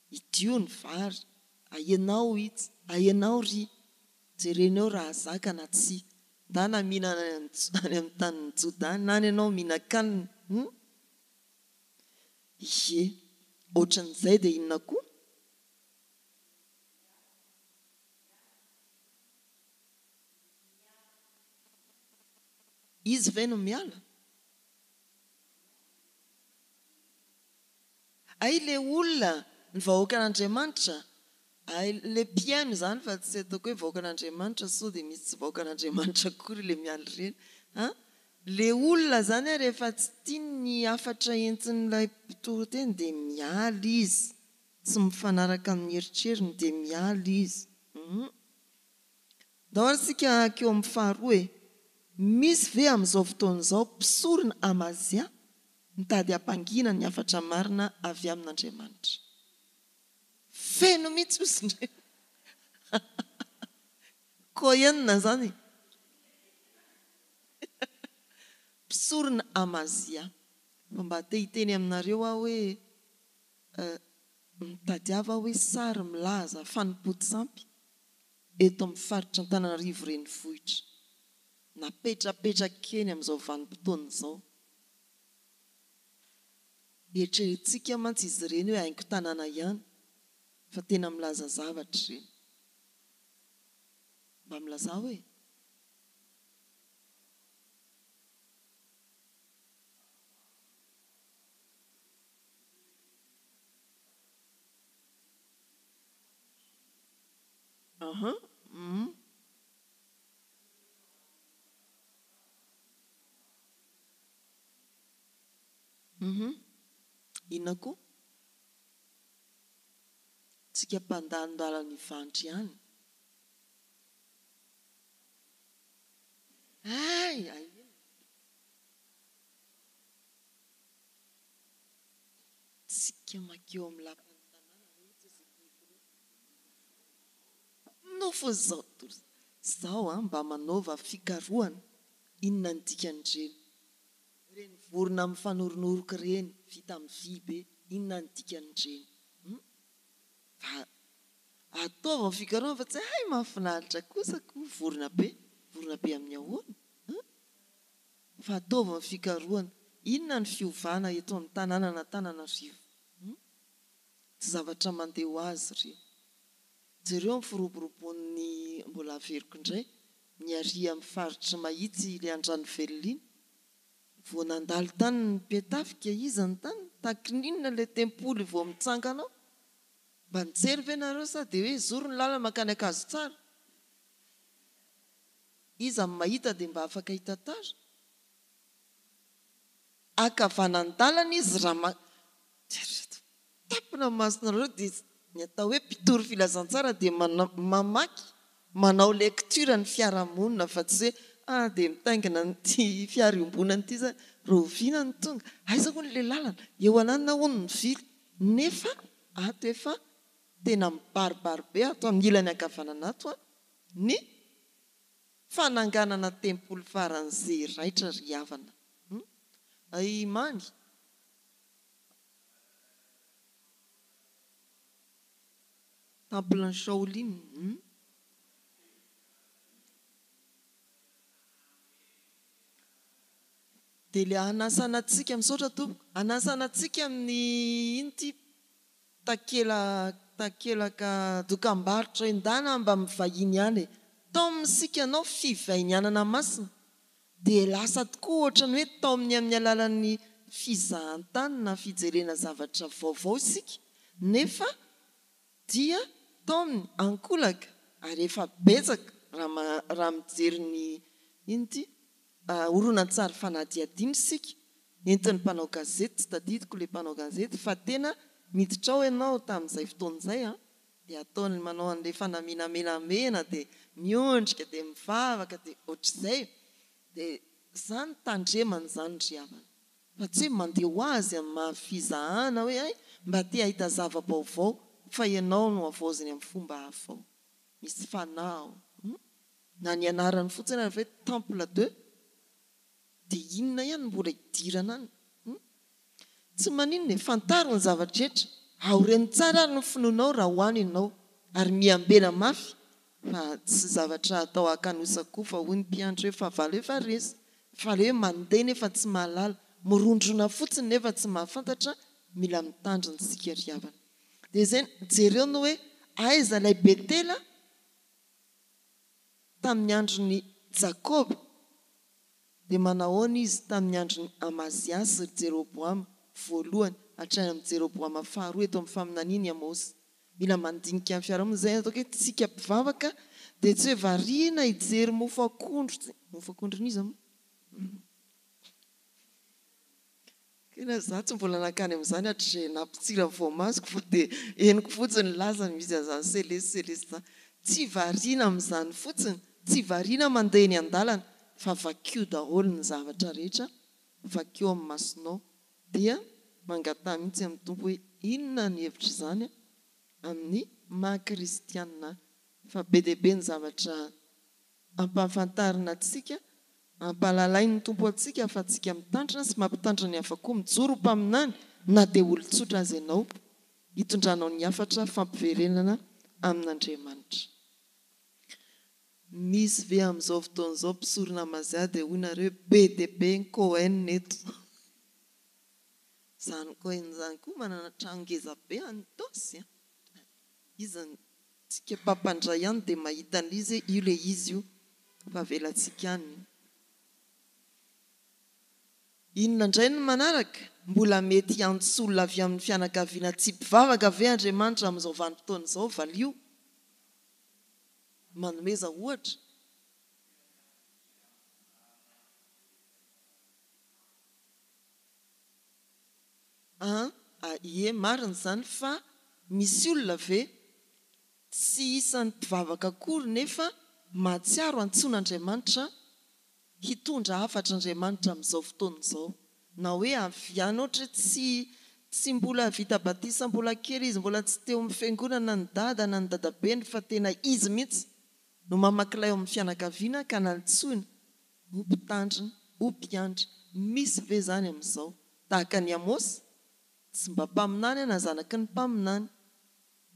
Hidio ny vary. Ahianao itsy, ahianao ry. Jerena eo raha zaka na tsia. Ndana mihinana any amin'ny tanin'i Jodà na any ianao mihinan-kanina. Hum? Ie. Ohatran'izay dia inona koa? Izy ve no miala? Hay le olona, ny vahoakan'Andriamanitra, hay le mpihaino izany fa tsy ataoko hoe vahoakan'Andriamanitra sao dia misy tsy vahoakan'Andriamanitra akory le miala ireny an! Le olona izany an rehefa tsy tiany ny hafatra entin'ilay mpitoriteny dia miala izy, tsy mifanaraka amin'ny eritreriny dia miala izy. Hum. Ndao ary isika hankeo amin'ny faharoa e! Misy ve amin'izao fotoana izao mpisorona Amazia mitady hampangina ny hafatra marina avy amin'Andriamanitra? Feno mihitsy ozy ndray! Kohen zany e! Mpisorona Amazia. Fa mba te hiteny aminareo aho hoe mitadiava hoe sary milaza fanompoan-tsampy eto amin'ny faritra Antananarivo renivohitra. Napetrapetraka eny amin'izao vanim-potoana izao. Eritreretintsika mantsy izy ireny hoe haingon-tanàna ihany fa tena milaza zavatra ireny. Mba milazà hoe. Aha, humm. Humm. Inona koa? Tsika mpandalondalo any Ivandry ihany. Hay! Hay! Tsika makeo amin'ny lapan'ny tanàna ve hoy tsy asiako micro. Nofo izao tontolo izao an, mba manaova fikarohana, inona ny dikan'ireny. Ireny vorona mifanornoroka ireny, vita amin'ny vy be, inona ny dikan'ireny. Hum. Fa ataovy ny fikarohana fa tsy hay mahafinaritra kosa ko vorona be, vorona be amin'ny ahoana? Hum. Fa ataovy ny fikarohana. Inona ny fiovana eto amin'ny tanànan'Antananarivo? Hum? Tsy zavatra mandeha ho azy ireny. Jereo ny firoborobon'ny, mbola averiko indray, ny ary amin'ny faritr'i Mahitsy ilay Andranovelona iny. Vao nandalo tany ny mpiatafika, iza no tany? Takininona ilay tempoly vao mitsangana ao? Mba nijery ve nareo sa dia hoe zoro ny lalana mankany Ankazotsara? Iza no mahita dia mba afaka hitantara? Ankavanandalana izy raha ma tapina ny masonareo dia ny atao hoe mpitory filazantsara dia mamaky, manao lecture ny fiarahamonina fa tsy hoe ah dia mitaingina an'ity fiara iombonana ity za, rahoviana no tonga, aiza hono ilay lalana, eo ananona hono ny vily, nefa ato efa tena mibaribary be ato amin'ny ilany ankavanana ato an, Ny fananganana tempoly faran'izay raitra ry havana hum i Mamy. Temple-n'i Shaolin hum. Dia ilay hanasana antsika, misaotra tompoko, hanasana antsika amin'ny ino ity Takela takelaka dokambarotra endana mba mivahiny any e! Taominy isika hanao fivainianana masina dia lasa tokoa ohatran'ny hoe taominy amin'ny alalan'ny fizahantany na fijerena zavatra vaovao isika nefa dia taominy ankolaka ary efa betsaka raha raha mijery ny ino ity horonantsary fanadihadiana isika entin'ny mpanao gazety, tsy tadidiko ilay mpanao gazety fa tena miditra ao ianao tamin'izay fotoana izay an, dia ataony manao an'ilay fanamiana menamena dia miondrika dia mivavaka dia ohatr'izay, dia izany tandremana izany ry havana fa tsy hoe mandeha ho azy amin'ny maha fizahana hoe hay mba te hahita zava-baovao fa ianao no havaoziny amin'ny fomba hafa ao, misy fanahy ao. Na ny anarany fotsiny ary ve temple de dia inona ihany no mbola hidirana any hum? Tsy maninona e, fantaro ny zava-drehetra, aoreno tsara ary ny finoanao raha ho any ianao ary miambena mafy fa tsy zavatra atao hakanosa koa fa hoy ny mpiandry hoe fahavalo efa resy fa le hoe mandeha nefa tsy mahalala, mirondrona fotsiny nefa tsy mahafantatra, mila mitandrina isika ry havana. Dia izay, jereo ny hoe aiza ilay Betela Tamin'ny andron'i Jakoba, dia manahoana izy tamin'ny andron'i Amazia sy ry Jeroboama voalohany hatrany amin'i Jeroboama faharoa eto amin'ny faminanian'i Amosa. Mila mandinika ny fiarahamonina izay ataoko hoe tsika mpivavaka dia tsy hoe variana hijery mofo akondro, mofo akondron'iza moa? Tena za tsy mbola nankany amin'izany hatrizay nampitsira ny voamasoko fa dia henoko fotsiny ny lazany misy an'izany selesy selesy izany. Tsy variana amin'izany fotsiny, tsy variana mandeha eny an-dalana fa vakio daholo ny zavatra rehetra, vakio amin'ny masonao dia mangataha mihitsy amin'ny Tompo hoe inona ny hevitr'izany amin'ny maha kristianina ahy fa be dia be ny zavatra Ampahafantarina antsika, ampahalalain'ny Tompo antsika ahafahantsika mitandrina sy mampitandrina ny hafa koa. Mijoro ho mpaminany na dia olon-tsotra aza ianao, hitondranao ny hafatra fampiverenana amin'Andriamanitra. Misy ve amin'izao fotoana izao mpisorona Amazia dia hoy nareo hoe be dia be ny Cohen eto. Izany Cohen izany koa manana trano ngeza be any Itaosy an! Iza no tsika mpampandray ihany dia mahita an'izy hoe io le izy io fa avelantsika any io. Inona indray no manaraka? Mbola mety hiantso olona avy amin'ny fianakaviana tsy mpivavaka ve Andriamanitra amin'izao vanim-potoana izao? Valio. Manomeza ohatra. An, a, ie, marina izany fa misy olona ve? Tsy isan'ny mpivavaka akory nefa mahatsiaro antsoin'Andriamanitra hitondra hafatra Andriamanitra amin'izao fotoana izao. Na hoe avy any ohatra hoe tsy tsy mbola vita batisa mbola kely izy mbola tsy teo amin'ny fiangonana ny dada na ny dadabeny fa tena izy mihitsy no mamaky lay ao amin'ny fianakaviana ka nantsoina ho mpitandrina, ho mpiandry. Misy ve izany amin'izao? Tahaka an'i Amosa? Tsy mba mpaminany aho na zanaky ny mpaminany.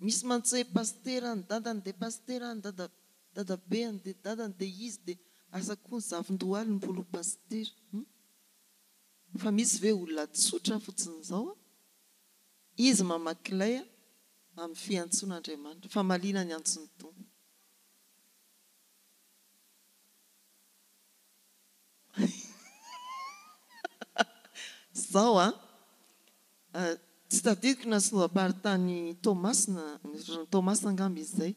Misy mantsy hoe pasitera ny dadany dia pasitera ny dada dadabeany dia dadany dia izy dia asa koa ny zavon-dohaliny mbola ho pasitera hum. Fa misy ve olona tsotra fotsiny izao an? Izy mamaky lay amin'ny fiantsoan'Andriamanitra, famaliana ny antson'ny Tompo. Zao an! Tsy tadidiko na sinoam-paritany Toamasina, Toamasina angamba izy izay,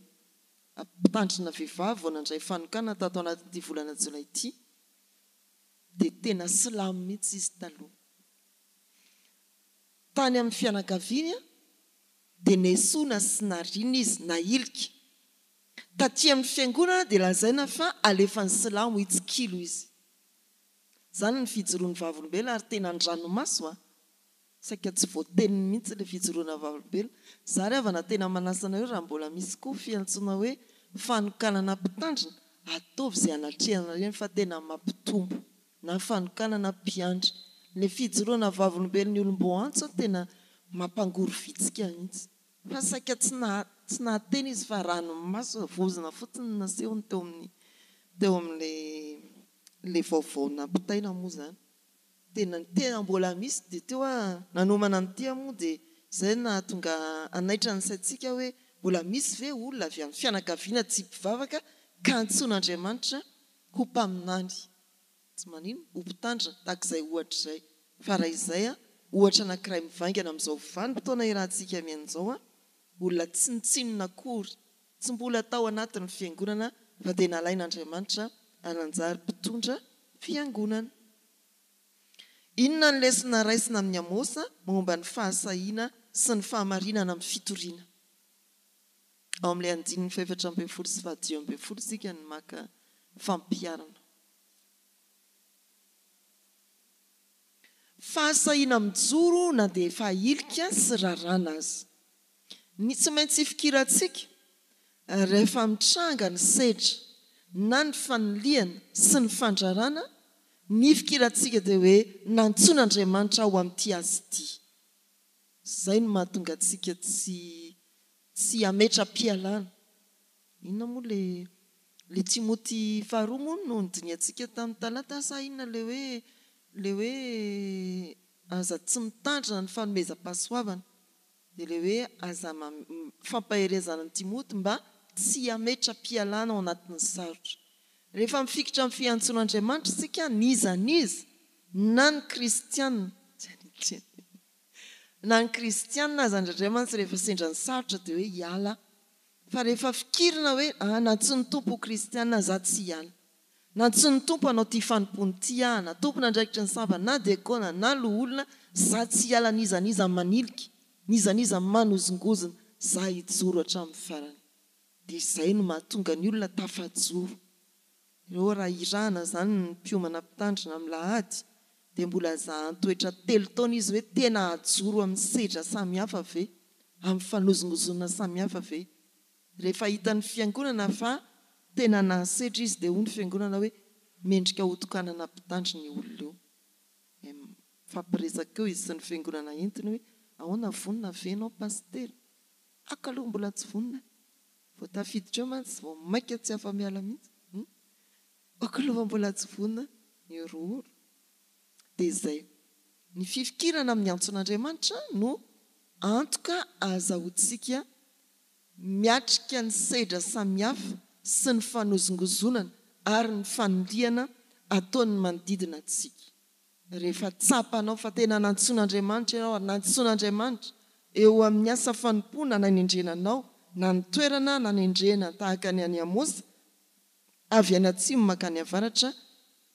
mpitandrina vehivavy vao nandray fanokana tato anatin'ity volana jolay ity, dia tena silamo mihitsy izy taloha. Tany amin'ny fianakaviany dia nesoina sy nariana izy, nahilika. Taty amin'ny fiangonana dia lazaina fa alefan'ny silamo hitsikilo izy. Izany ny fijoroan'ny vavolombelona ary tena an-dranomaso a! Saika tsy voateniny mihitsy ilay fijoroana vavolombelona. Za ry havana tena manasa anareo raha mbola misy koa fiantsoana hoe fanokanana mpitandrina, ataovy izay hanatrehana ireny fa tena mampitombo na fanokanana mpiandry. Ilay fijoroana vavolombelon'ny olom-boantso tena mampangorovitsika mihitsy. Fa saika tsy tsy nahateny izy fa ranomaso vozona fotsiny no nasehony teo amin'ny teo amin'ilay ilay vaovao nampitaina moa izany. Tena tena mbola misy dia teo aho nanomana an'ity aho moa dia izay no nahatonga hanaitra ny saintsika hoe mbola misy ve olona avy amin'ny fianakaviana tsy mpivavaka ka antsoin'Andriamanitra ho mpaminany? Tsy maninona, ho mpitandrina, tahaka izay ohatra izay. Fa raha izay an, ohatra anankiray mivaingana amin'izao vanim-potoana iarahantsika miaina izao an, olona tsinontsinona akory, tsy mbola tao anatin'ny fiangonana fa dia nalain'Andriamanitra hananjary mpitondra fiangonana. Inona ny lesona raisina amin'i Amosa momba ny fahasahiana sy ny fahamarinana amin'ny fitoriana? Ao amin'ilay andininy fahefatra ambin'ny folo sy fahadimy ambin'ny folo isika no maka fampiharana. Fahasahiana mijoro na dia efa ahilika sy raràna aza. Ny tsy maintsy ifikirantsika rehefa mitranga ny sedra na ny fanilihana sy ny fandraràna, ny ifikirantsika dia hoe nantsoin'Andriamanitra aho ho amin'ity asa ity. Izay no mahatonga antsika tsy tsy hametra-pialana. Inona moa le le Timoty faharoa moa no nodinihantsika tamin'ny talata sa inona le hoe le hoe aza tsy mitandrina ny fanomezam-pahasoavana dia le hoe aza fampaherezana an'i Timoty mba tsy hametra-pialana ao anatin'ny sarotra. Rehefa mifikitra amin'ny fiantsoan'Andriamanitra isika n'iza n'iza na ny kristiana na ny kristiana aza indraindray mantsy rehefa sendra ny sarotra dia hoe hiala Fa rehefa fikirina hoe ah nantsoin'ny Tompo ho kristiana za tsy hiala. Nantsoin'ny Tompo hanao ty fanompoana ty aho na tompon'andraikitry ny sampana na diakona na loholona za tsy hiala n'iza n'iza manilika n'iza n'iza manozongozona za hijoro hatramin'ny farany. Dia izay no mahatonga ny olona tafajoro. Ireo raha irahana izany ny mpiomana mpitandrina amin'ny lahady dia mbola zahan-toetra telo taona izy hoe tena hajoro amin'ny sedra samihafa ve, amin'ny fanozongozonana samihafa ve? Rehefa hitan'ny fiangonana fa tena nahasedra izy dia hoy ny fiangonana hoe mendrika hotokanana mpitandrina io olona io. Mifampiresaka eo izy sy ny fiangonana entiny hoe ahoana vonona ve ianao pasitera? Ako aloha mbola tsy vonona e! Vao tafiditra eo mantsy vao maika tsy afa-miala mihitsy hum! Aoka aloha fa mbola tsy vonona ny horohoro. Dia izay. Ny fifikirana amin'ny antson'Andriamanitra no antoka ahazahoantsika miatrika ny sedra samihafa sy ny fanozongozonana ary ny fanilihana ataon'ny manodidina antsika. Rehefa tsapanao fa tena nantsoin'Andriamanitra ianao ary nantsoin'Andriamanitra eo amin'ny asa fanompoana nanendrena anao na ny toerana nanendrena tahaka ny an'i Amosa avy any atsimo mankany avaratra,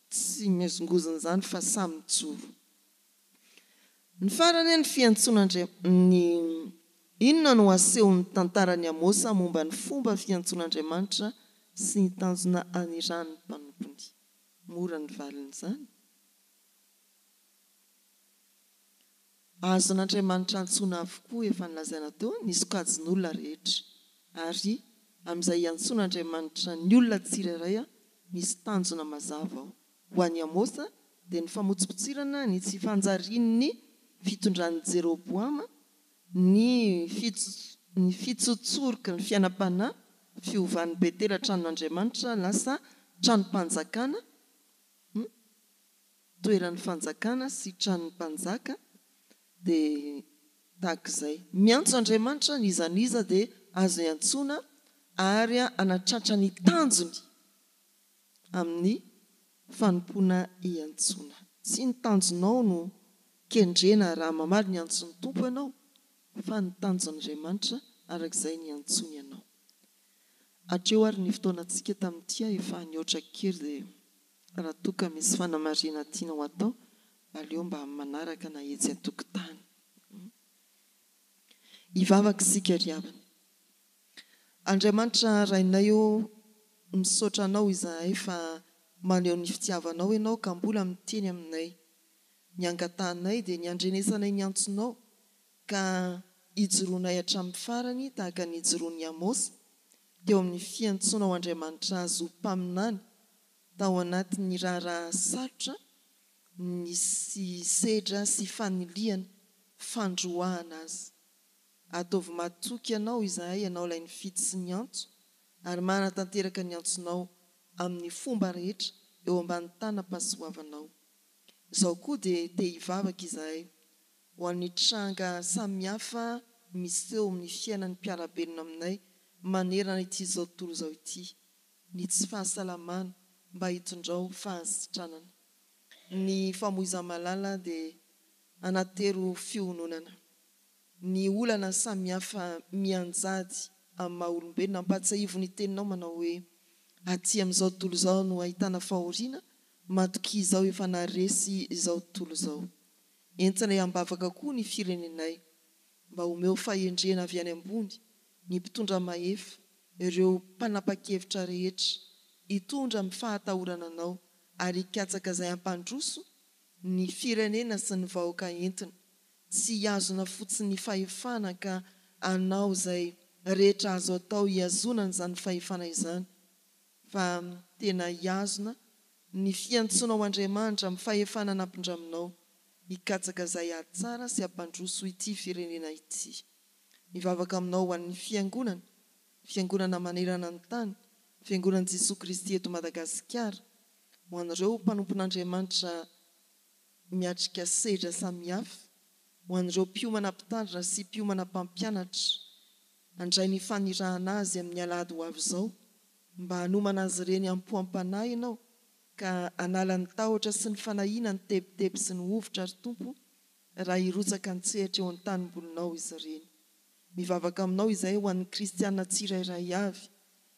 tsy mihozongozona izany fa samy mijoro. Ny farany ny fiantsoan'Andria ny Inona no asehon'ny tantaran'i Amosa momba ny fomba fiantsoan'Andriamanitra sy ny tanjona anirahany ny mpanompony? Mora ny valin'izany. Azon'Andriamanitra antsoina avokoa, efa nolazaina teo, ny sokajin'olona rehetra. Ary amin'izay iantsoan'Andriamanitra ny olona tsirairay, misy tanjona mazava ao. Ho an'i Amosa, dia ny famotsipotsirana ny tsy fanjarian'ny fitondran'i Jeroboama, ny ny fitsotsoroky ny fiainam-panahy, fiovan'i Betela tranon'Andriamanitra lasa tranom-panjakana, toeran'ny fanjakana sy tranon'ny mpanjaka, dia tahaka izay. Miantso Andriamanitra n'iza n'iza dia azo iantsoana ary hanatratra ny tanjony amin'ny fanompoana iantsoana. Tsy ny tanjonao no kendrena raha mamaly ny antson'ny Tompo ianao fa ny tanjon'Andriamanitra araka izay niantsoany anao. Hatreo ary ny fotoanantsika tamin'ity efa nihoatra kely dia raha toa ka misy fanamarihana tianao atao aleo mba amin'ny manaraka na etsy an-tokotany. Hivavaka isika ry havana. Andriamanitra Rainay ô, misaotra Anao izahay fa maneho ny fitiavanao Ianao ka mbola miteny aminay. Ny angatahanay dia ny handrenesanay ny antsonao ka hijoroanay hatramin'ny farany tahaka ny nijoroan'i Amosa teo amin'ny fiantsoanao Andriamanitra azy ho mpaminany tao anatin'ny raharaha sarotra nisy sedra sy fanilihana fandroahana azy. Ataovy matoky anao izahay ianao ilay nifidy sy niantso ary manatanteraka ny antsonao amin'ny fomba rehetra eo ambany tanam-pahasoavanao. Izao koa dia te hivavaka izahay ho an'ny tranga samihafa miseho amin'ny fiainan'ny mpiara-belona aminay manerana ity izao tontolo izao ity, ny tsy fahasalamana mba hitondrao fahasitranana. Ny famoiza-malala dia anatero fiononana. Ny olana samihafa mianjady amin'ny maha olombelona, ampahatsiahivo ny teninao manao hoe, Aty amin'izao tontolo izao no ahitana fahoriana, matokia izao efa naharesy izao tontolo izao. Entinay am-bavaka koa ny firenenay, mba omeo fahendrena avy any ambony ny mpitondra mahefa, ireo mpanapa-kevitra rehetra, hitondra amin'ny fahatahorana anao ary hikatsaka izay hampandroso ny firenena sy ny vahoaka entina, tsy hihazona fotsiny ny fahefana ka hanao izay rehetra azo atao hihazonana izany fahefana izany fa tena hihazona ny fiantsoana ho Andriamanitra amin'ny fahefana nampindraminao hikatsaka izay hahatsara sy hampandroso ity firenena ity. Mivavaka aminao ho an'ny Fiangonana, Fiangonana manerana ny tany, Fiangonan'i Jesoa Kristy eto Madagasikara, ho an'ireo mpanompon'Andriamanitra miatrika sedra samihafa, ho an'ireo mpiomana mpitandrina sy mpiomana mpampianatra handray ny fanirahana azy amin'ny alahady ho avy izao, mba hanomana azy ireny am-po am-panahy Ianao ka hanala ny tahotra sy ny fanahiana ny tebiteby sy ny hovitra ry Tompo raha hirotsaka an-tsehatra eo an-tanimbolinao izy ireny. Mivavaka aminao izahay ho an'ny kristiana tsirairay avy,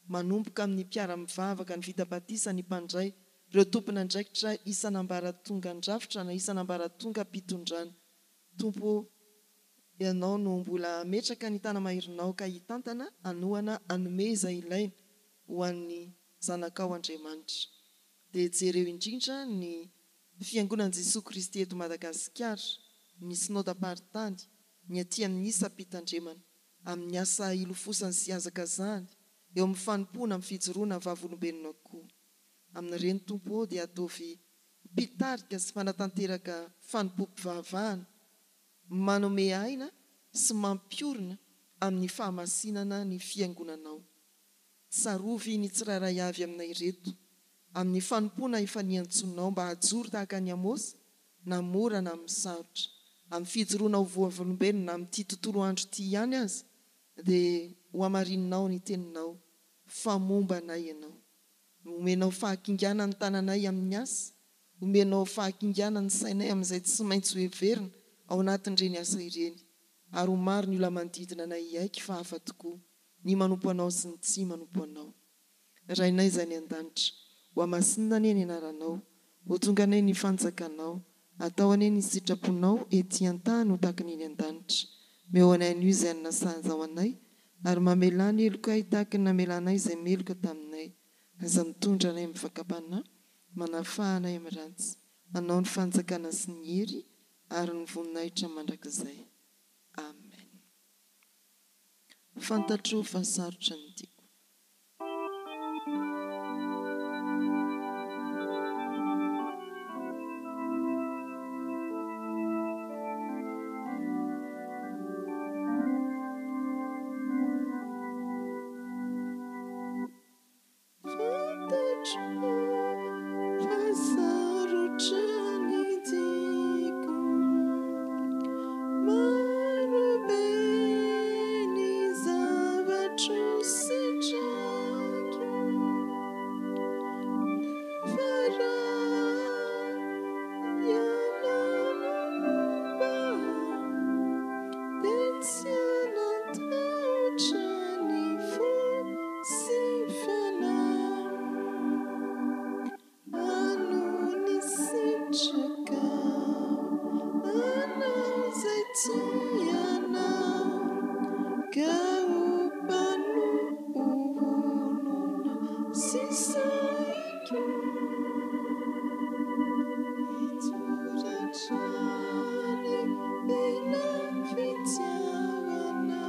manomboka amin'ny mpiara-mivavaka, ny vita batisa, ny mpandray, ireo tompon'andraikitra isan'ambaratongan-drafitra na isan'ambaratongam-pitondrana. Tompo ô, Ianao no mbola hametraka ny tana-maherinao ka hitantana, hanohana, hanome izay ilaina ho an'ny zanakao Andriamanitra. Dia jereo indrindra ny Fiangonan'i Jesoa Kristy eto Madagasikara, ny Synodam-paritany, ny aty amin'ny isam-pitandremana, amin'ny asa ilofosany sy ihazakazahany, eo amin'ny fanompoana amin'ny fijoroana vavolombelona koa. Amin'ireny Tompo ô dia ataovy mpitarika sy mpanatanteraka fanompoam-pivavahana manome aina sy mampiorina amin'ny fahamasinana ny Fiangonanao. Tsarovy ny tsirairay avy aminay ireto, amin'ny fanompoana efa niantsoanao mba hajoro tahaka an'i Amosa, na mora na amin'ny sarotra. Amin'ny fijoroana ho voavolombelona amin'ity tontolo andro ity ihany aza, dia hohamarininao ny teninao fa momba anay ianao. Omenao fahakingana ny tananay amin'ny asa, omenao fahakingana ny sainay amin'izay tsy maintsy hoheverina ao anatin'ireny asa ireny, ary ho maro ny olona manodidina anay hiaiky fa hafa tokoa ny manompo Anao sy ny tsy manompo Anao. Rainay izay any an-danitra, hohamasinina anie ny anaranao, ho tonga anie ny fanjakanao, atao anie ny sitraponao ety an-tany ho tahaka ny eny an-danitra. Omeo anay anio izay hanina sahaza ho anay, ary mamelà ny helokay tahaka ny namelanay izay meloka taminay. Aza mitondra anay amin'ny fakam-panahy, manafaha anay amin'ny ratsy. Anao ny fanjakana sy ny hery ary ny voninahitra mandrakizay. Amen. Fantatro fa sarotra ny diako. Fantatro fa sarotra ny diako, maro be ny zavatro sitrako, nefa raha ianao no momba ahy dia tsy hanan-tahotra ny fo sy fanahy Anao ny sitrakao, anao izay tia anao, ka ho mpanompo vonona sy sahiko. Hitory hatrany ilay fitiavanao.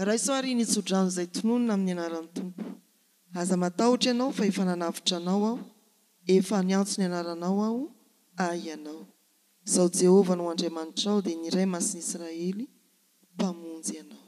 Raiso àry ny tsodrano izay tononina amin'ny anaran'ny Tompo. Aza matahotra ianao fa efa nanavotra anao Aho, efa niantso ny anaranao Aho, Ahy ianao. Izaho Jehovah no Andriamanitrao, dia ny Iray Masin'Israely, Mpamonjy anao.